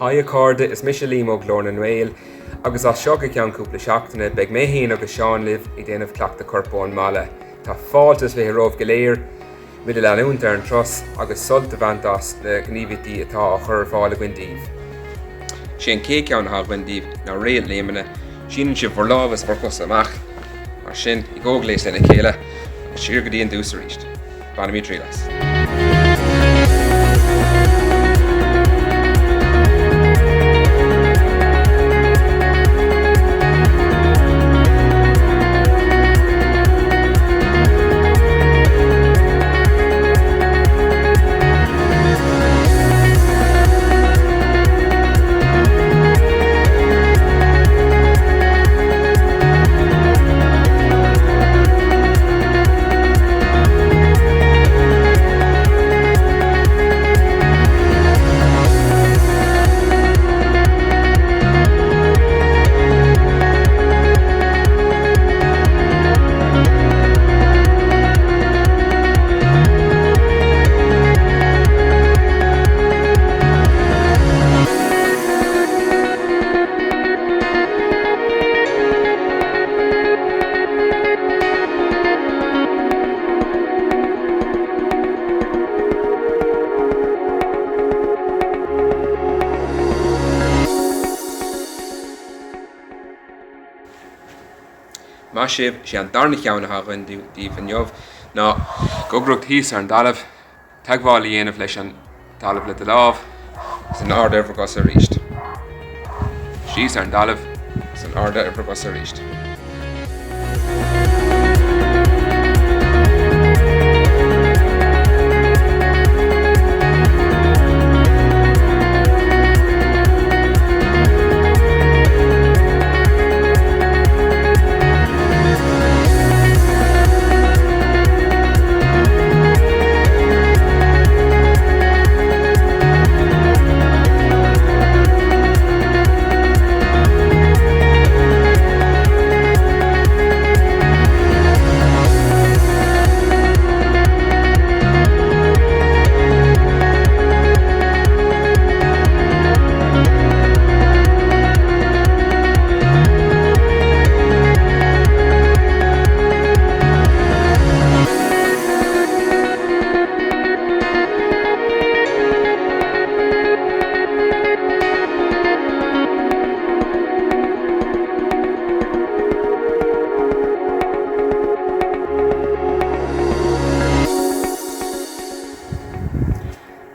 Haigh a chairde, is mise Liam ó Ghlór na nGael agus as seo go ceann cúpla seachtaine beidh mé féin agus Seán libh ag déanamh cleachtadh coirp ón mbaile. Tá fáilte is 20 romhaibh go léir muid a leanúint ar an turas agus sult a bhaint as na gníomhaíochtaí atá á chur ar fáil againn daoibh. Sé an chéad ceann atá againn daoibh ná réaltléimeanna. Síneann sibh bhur lámha is bhur gcosa amach mar sin i gcomhghléas lena chéile agus siar go dtí an dtús arís. Bainimid triail as. Maith sibh, sé an darna cheann atá againn daoibh inniu ná gogaireacht thíos ar an dtalamh. Teagmháil a dhéanamh leis an talamh le do lámh agus in airde ar bhur gcosa arís. Síos ar an dtalamh agus in airde ar bhur gcosa arís.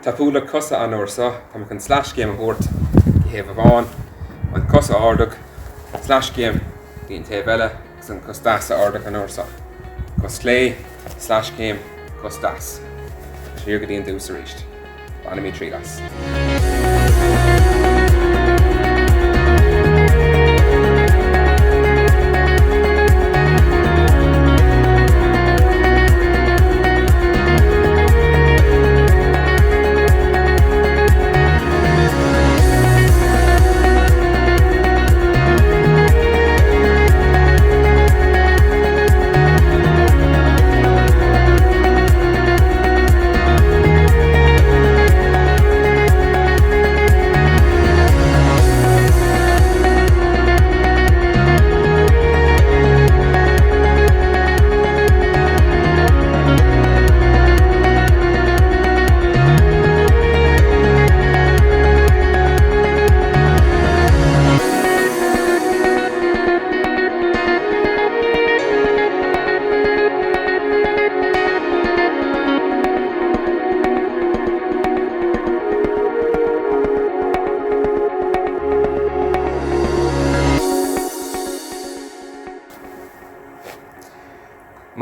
Tapúlacht cosa an uair seo, tá mé chun sleaschéim a thabhairt go thaobh amháin, an cos a ardú, sleaschéim go dtí an taobh eile agus an cos deas a ardú an uair seo. Cos chlé, sleaschéim, cos deas. Siar go dtí an dtús arís. Bainimid triail as.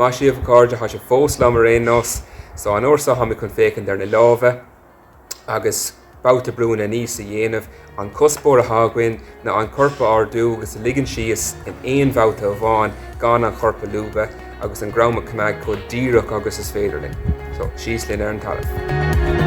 Maith sibh, a chairde, tá sibh fós liom ar aon nós. So an uair seo táimid chun féachaint ar na lámha. agus babhta brúnna aníos a dhéanamh. An cuspóir atá againn ná an corp a ardú agus a ligean síos in aon bhabhta amháin gan an chorp a lúbadh agus an dhroim a choimeád chomh díreach agus is féidir linn. So, síos linn ar an talamh.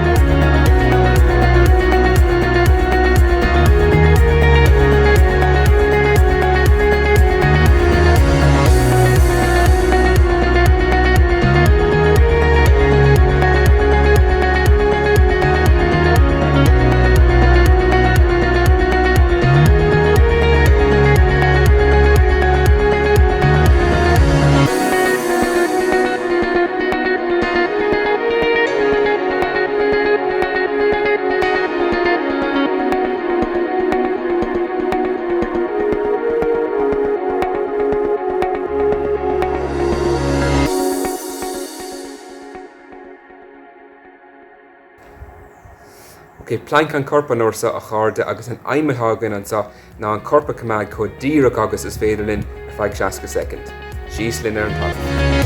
Ok, planc an choirp an uair seo a chairde agus an aidhm atá againn anseo ná an corp a choimeád chomh díreach agus is féidir linn ar feadh 60 soicind. Síos linn ar an talamh.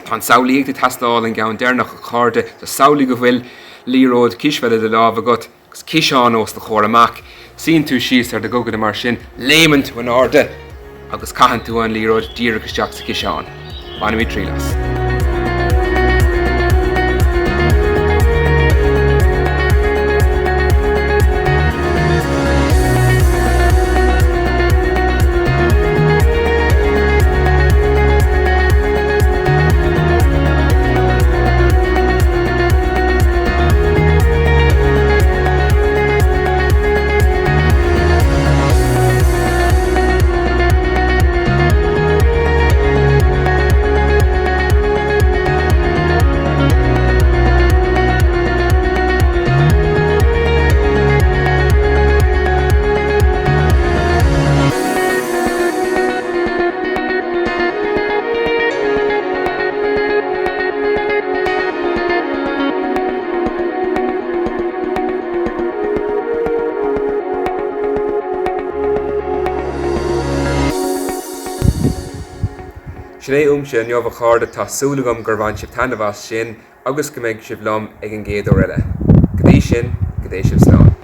Tá an tsamhlaíocht ag teastáil an gceann deireanach a chairde, so samhlaigh go bhfuil liathróid cispheile i do lámh agat agus ciseán os do chomhair amach. Suíonn tú síos ar do ghogaide mar sin, léimeann tú in airde agus caitheann tú an liathróid díreach isteach sa chiseán. Bainimid triail as. Sin é uaimse inniu a chairde, tá súil agam gur bhain sibh taitneamh as sin agus go mbeidh sibh liom ag an gcéad uair eile. Go dtí sin, go dté sibh slán.